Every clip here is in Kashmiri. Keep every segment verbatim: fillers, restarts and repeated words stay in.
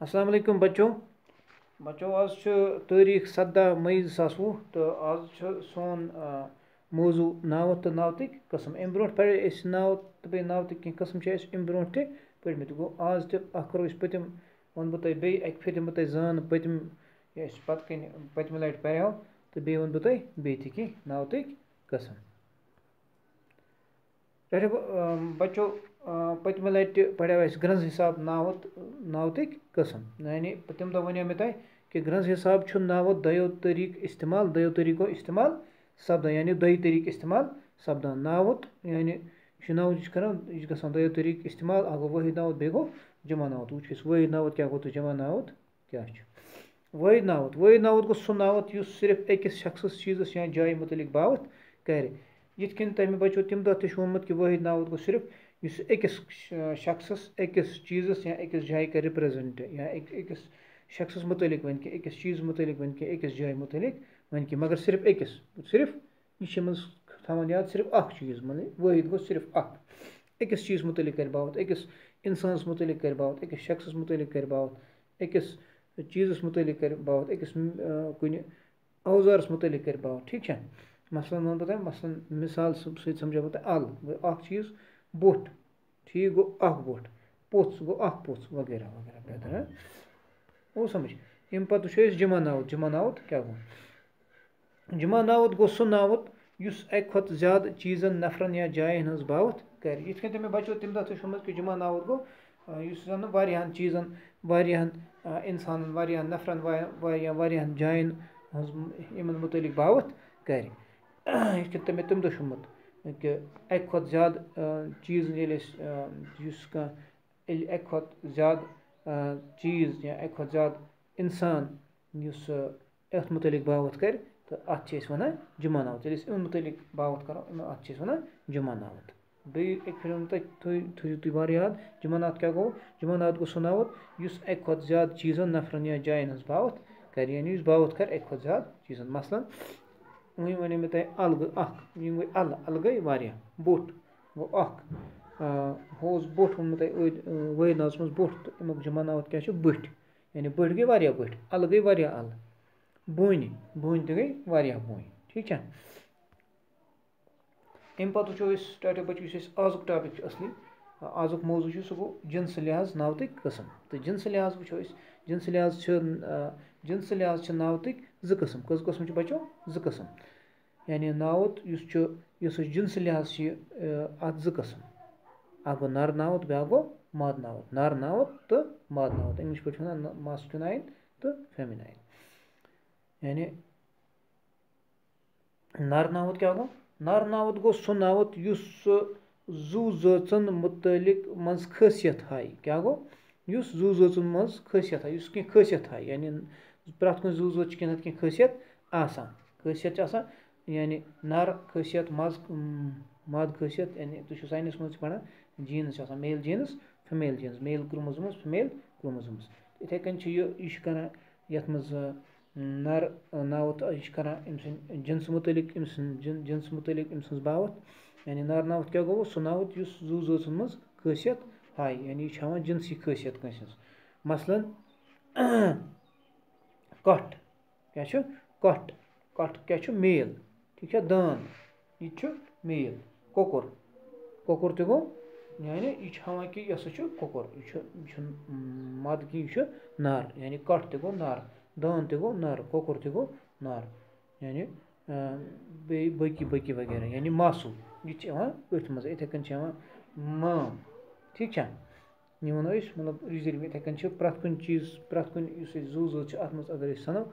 السلام علیکم بچو۔ بچو، آز چھُ تٲریٖخ سَداہ مئی زٕ ساس وُہ تہٕ آز چھُ سون، آ، موضوع ناوت تہٕ ناوتٕکۍ قٕسم۔ اَمہِ برونٛٹھ پَرے أسۍ ناوت تہٕ بیٚیہِ ناوتٕکۍ کینٛہہ قٕسم چھِ اَسہِ اَمہِ برونٛٹھ تہِ پٔرمٕتۍ۔ گوٚو آز تہِ اَکھ کَرو أسۍ پٔتِم، وَنہٕ بہٕ تۄہہِ بیٚیہِ اَکہِ پھِرِ دِمہٕ بہٕ تۄہہِ زان پٔتِم، یہِ اَسہِ پَتہٕ کَنہِ پٔتمہِ لَٹہِ پَریو، تہٕ بیٚیہِ وَنہٕ بہٕ تۄہہِ بیٚیہِ تہِ کینٛہہ ناوتٕکۍ قٕسم۔ ٹاٹھیو، آ، بچو، آ، پٔتمہِ لٹہِ تہِ پڑیو اسہِ گرنز حساب ناوت، ناوتٕکۍ قٕسم۔ یعنی تمہِ دۄہ ونیو مےٚ تۄہہِ کہِ گرنز حساب چھُ ناوت دۄیو طریٖقہٕ استعمال، دۄیو طریٖقو استعمال سپدان، یعنی دۄیہِ طریٖقہٕ استعمال سپدان۔ ناوت، یعنی یہِ چھُ ناوت، یہِ چھُ کران، یہِ چھُ گژھان دۄیو طریٖقہٕ استعمال، اکھ گوٚو وٲحد ناوت، بیٚیہِ گوٚو جمع ناوت۔ وٕچھ أسۍ وٲحد ناوت کیٛاہ گوٚو تہٕ جمع ناوت کیٛاہ چھُ؟ وٲحد ناوت۔ وٲحد ناوت گوٚو سُہ ناوت یُس صرف أکِس شخصس، چیٖزس یا جایہِ مُتعلق باوتھ کرِ۔ یِتھ کٔنۍ تۄہہِ مےٚ بچو تَمہِ دۄہ تہِ چھُ ووٚنمُت کہِ وٲحد ناوت گوٚو صرف یُس أکِس ش-، شخصس، أکِس چیٖزس یا أکِس جایہِ کرِ رِپرٛزنٛٹ، یا أکۍ-، أکِس شخصس مُتعلق وَنہِ کہِ، أکِس چیٖزس مُتعلق وَنہِ کہِ، أکِس جایہِ مُتعلق وَنہِ کہِ، مگر صرف أکِس، صرف یہِ چھِ یِمن تھاوان یاد صرف اکھ چیٖز، مطلب وٲحد گوٚو صرف اکھ۔ أکِس چیٖز مُتعلق کرِ باوتھ، أکِس اِنسانس مُتعلق کرِ باوتھ، أکِس شخصس مُتعلق کرِ باوتھ، أکِس چیٖزس مُتعلق کرِ باوتھ، أکِس، آ، کُنہِ اوزارس مُتعلق کرِ باوتھ، ٹھیٖک چھا؟ مثلاً وَنہٕ بہٕ تۄہہِ، مثلاً مِثال سۭتۍ سمجھاو بہٕ تۄہہِ اَل، گوٚو اکھ چیٖز، بوٚٹھ، ٹھیٖک گوٚو اکھ بوٚٹھ، پوٚژھ گوٚو اکھ پوٚژھ، وغیرہ وغیرہ بیترِ، ہاں؟ گوٚو سمجھ؟ اَمہِ پتہٕ وٕچھو أسۍ جمع ناوت۔ جمع ناوت کیٛاہ گوٚو؟ جمع ناوت گوٚو سُہ ناوت یُس اَکہِ کھۄتہٕ زیادٕ چیٖزن، نفرن یا جاین ہٕنٛز باوتھ کرِ۔ یِتھ کٔنۍ تۄہہِ مےٚ بچو تَمہِ دۄہ تہِ چھُ ووٚنمُت کہِ جمع ناوت گوٚو، آ، یُس زن نہٕ واریاہن چیٖزن، واریاہن، آ، اِنسانن، واریاہن نفرن، وا-، واریاہ، واریاہن جاین ہٕنٛز م-، یِمن مُتعلق باوتھ کرِ۔ یِتھ کٔنۍ تۄہہِ مےٚ تَمہِ دۄہ چھُ ووٚنمُت کہِ اَکہِ کھۄتہٕ زیادٕ، آ، چیٖز ییٚلہِ أسۍ، آ، یُس کانٛہہ، ییٚلہِ اَکہِ کھۄتہٕ زیادٕ، آ، چیٖز یا اَکہِ کھۄتہٕ زیادٕ اِنسان یُس، آ، اَتھ مُتعلِق باوَتھ کَرِ، تہٕ اَتھ چھِ أسۍ وَنان جُمعہ ناوَتھ۔ ییٚلہِ أسۍ اَمہِ مُتعلِق باوَتھ کَرو، اَتھ چھِ أسۍ وَنان جُمعہ ناوَتھ۔ بیٚیہِ اَکہِ پھِرِ وَنہٕ تۄہہِ، تھٲیِو، تھٲیِو تُہۍ واریاہ یاد، جُمعہ ناوَتھ کیٛاہ گوٚو؟ جُمعہ ناوَتھ گوٚو سُہ ناوَتھ، یُس اَکہِ کھۄتہٕ زیادٕ چیٖزَن، نفرَن یا جایَن ہٕنٛز باوَتھ کَرِ، یعنی یُس باوَتھ کَرِ اَکہِ کھۄتہٕ زیادٕ چیٖزَن۔ مثلاً، وۄنۍ وَنیو مےٚ تۄہہِ اَلہٕ گٔے اَکھ، یِم گٔے اَلہٕ، اَلہٕ گٔے واریاہ، بوٚٹھ گوٚو اَکھ۔ آ، ہُہ اوس بوٚٹھ ووٚنمُت تۄہہِ أدۍ، آ، وٲحد ناوَس منٛز بوٚٹھ، تہٕ اَمیُک جُمعہ ناوَتھ کیٛاہ چھُ؟ بٔٹھۍ۔ یعنی بٔٹھۍ گٔے واریاہ بٔٹھۍ، اَلہٕ گٔے واریاہ اَلہٕ۔ بوٗنہِ، بوٗنہِ تہِ گٔے واریاہ بوٗنہِ۔ ٹھیٖک چھا؟ اَمہِ پَتہٕ وٕچھو أسۍ ٹاٹھیو بَچو، یُس اَسہِ آزُک ٹاپِک چھُ اَصلی، آ، آزُک موضوع چھُ، سُہ گوٚو جِنسہٕ لحاظ ناوتٕکۍ قٕسٕم۔ تہٕ جِنسہٕ لحاظ وٕچھو أسۍ، جِنسہٕ لحاظ چھِ، آ، جِنسہٕ لحاظ چھِ ناوتٕکۍ زٕ قٕسٕم۔ کٔژ قٕسٕم چھِ بَچو؟ زٕ قٕسٕم۔ یعنی ناوُت یُس چھُ، یُس أسۍ جِنسہٕ لحاظ چھِ، آ، اَتھ زٕ قٕسٕم۔ اَکھ گوٚو نَر ناوُت، بیٛاکھ گوٚو مادٕ ناوُت۔ نَر ناوُت تہٕ مادٕ ناوُت، اِنگلِش پٲٹھۍ وَنان masculine تہٕ feminine۔ یعنی نر ناوُت کیٛاہ گوٚو؟ نر ناوُت گوٚو سُہ ناوُت یُس سُہ زُو زٲژن مُتعلِق منٛز خٲصیت ہاوِ۔ کیٛاہ گوٚو؟ یُس زُو زٲژن منٛز خٲصیت ہاوِ، یُس کینٛہہ خٲصیت ہاوِ، یعنی پرٛٮ۪تھ کُنہِ زُو زٲژ چھِ کینٛہہ نتہٕ کینٛہہ خٲصیت آسان۔ خٲصیت چھِ آسان، یعنی نر خٲصیت، مز-، اۭں، ماد خٲصیت، یعنی تُہۍ چھِو science منٛز تہِ پران، genes چھِ آسان، male genes، female genes، male chromosomes، female chromosomes۔ یِتھَے کٔنۍ چھِ یہِ، یہِ چھِ کران یَتھ منٛز، اۭں، نر، اۭں، ناوُت، یہِ چھِ کران أمۍ سٕنٛدِ جِنسہٕ مُتعلِق، أمۍ سٕنٛدِ جِن-، جِنسہٕ مُتعلِق أمۍ سٕنٛز باوَتھ۔ یعنی نر ناوُت کیٛاہ گوٚو؟ سُہ ناوُت یُس زُو زٲژَن منٛز خٲصیت ہاوِ، یعنی یہِ چھِ ہاوان جِنسی خٲصیت کٲنٛسہِ ہٕنٛز۔ مثلاً، کَٹھ، کیٛاہ چھُ؟ کَٹھ۔ کَٹھ کیٛاہ چھُ؟ Male۔ ٹھیٖک چھا؟ دانٛد، یہِ تہِ چھُ male۔ کۄکُر، کۄکُر تہِ گوٚو، یعنی یہِ چھُ ہاوان کہِ یہِ ہسا چھُ کۄکُر، یہِ چھُ، یہِ چھُنہٕ مَد کینٛہہ، یہِ چھُ نر، یعنی کَٹھ تہِ گوٚو نر، دانٛد تہِ گوٚو نر، کۄکُر تہِ گوٚو نر، یعنی، آ، بیٚیہِ باقی، باقی وغیرہ، یعنی ماسوٗ، یہِ تہِ چھِ یِوان أتھۍ منٛز، یِتھَے کٔنۍ چھِ یِوان مام، ٹھیٖک چھا؟ یہِ وَنو أسۍ، مطلب، reasoning، یِتھَے کٔنۍ چھِ پرٛٮ۪تھ کُنہِ چیٖز، پرٛٮ۪تھ کُنہِ یُس أسۍ زُو زٲژ چھِ، اَتھ منٛز اگر أسۍ سَنو،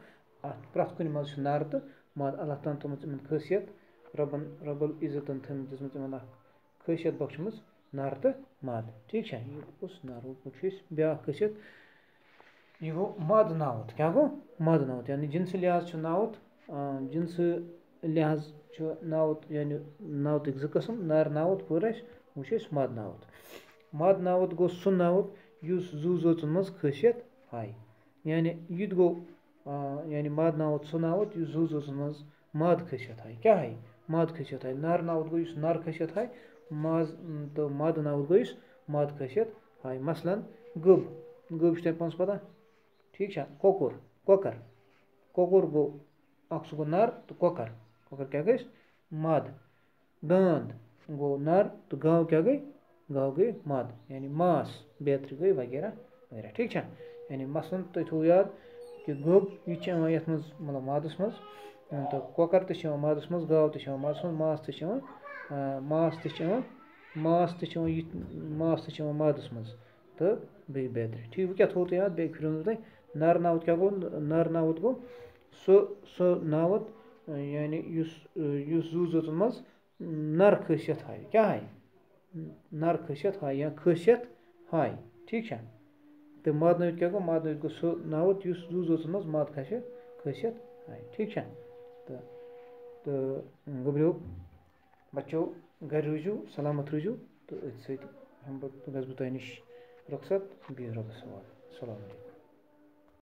اَتھ پرٛٮ۪تھ کُنہِ منٛز چھِ نر تہٕ ماد۔ اللہ تعالیٰ ہَن تھٲومٕژ یِمَن خٲصیت، رۄبَن، رۄب العزتَن تھٲومٕژ، دِژمٕژ یِمَن اَکھ خٲصیت بخشمٕژ نر تہٕ ماد۔ ٹھیٖک چھا؟ یہِ اوس نر۔ وۄنۍ وٕچھو أسۍ بیٛاکھ خٲصیت، یہِ گوٚو ماد ناوُت۔ کیٛاہ گوٚو؟ ماد ناوُت۔ یعنی جِنسہٕ لحاظ چھُ ناوُت، آ، جِنسہٕ لحاظ چھُ ناوُت، یعنی ناوتٕکۍ زٕ قٕسٕم، نر ناوُت کوٚر اَسہِ، وٕچھ اَسہِ ماد ناوُت۔ ماد ناوُت گوٚو سُہ ناوُت یُس زُو زٲژَن منٛز خٲصیت ہاوِ۔ یعنی یہِ تہِ گوٚو، آ، یعنی ماد ناوُت سُہ ناوُت یُس زُو زٲژَن منٛز ماد خٲصیت ہاوِ۔ کیٛاہ ہاوِ؟ ماد خٲصیت ہاوِ۔ نر ناوُت گوٚو یُس نر خٲصیت ہاوِ، ماز، م، تہٕ ماد ناوُت گوٚو یُس ماد خٲصیت ہاوِ۔ مثلاً، گٔب، گٔب چھِ تۄہہِ پانَس پَتہ، ٹھیٖک چھا؟ کۄکُر، کۄکَر، کۄکُر گوٚو اَکھ، سُہ گوٚو نَر، تہٕ کۄکَر، کۄکَر کیٛاہ گٔے؟ مَد۔ داند گوٚو نَر تہٕ گاو کیٛاہ گٔے؟ گاو گٔے مَد، یعنی ماس، بیترِ گٔے وغیرہ وغیرہ، ٹھیٖک چھا؟ یعنی مثلاً تُہۍ تھٲوِو یاد کہِ گٔب، یہِ تہِ چھِ یِوان یَتھ منٛز، مطلب، مادَس منٛز، تہٕ کۄکَر تہِ چھِ یِوان مادَس منٛز، گاو تہِ چھِ یِوان مادَس منٛز، ماس تہِ چھِ یِوان، آ، ماس تہِ چھِ یِوان، ماس تہِ چھِ یِوان یہِ، ماس تہِ چھِ یِوان مادَس منٛز تہٕ بیٚیہِ بیترِ۔ ٹھیٖک، وۄنۍ کیٛاہ تھوٚو تۄہہِ یاد؟ بیٚیہِ پھِرِو نہٕ تۄہہِ۔ نَر ناوُت کیٛاہ گوٚو؟ نَر ناوُت گوٚو سُہ، سُہ ناوُت، یعنی یُس، یُس زُو زٲژَن منٛز نَر خٲصیت ہاوِ۔ کیٛاہ ہاوِ؟ نَر خٲصیت ہاوِ یا خٲصیت ہاوِ۔ ٹھیٖک چھا؟ تہٕ مادنٲوِتھ کیٛاہ گوٚو؟ مادنٲوِتھ گوٚو سُہ ناوُت یُس زُو زٲژَن منٛز ماد خٲصیت، خٲصیت ہاوِ۔ ٹھیٖک چھا؟ تہٕ، تہٕ گوٚبریو بَچو، گَرِ روٗزِو، سلامت روٗزِو، تہٕ أتھۍ سۭتۍ ہٮ۪مہٕ بہٕ، گژھٕ بہٕ تۄہہِ نِش رۄخصت۔ بِہِو رۄبَس حوالہٕ۔ السلام علیکم۔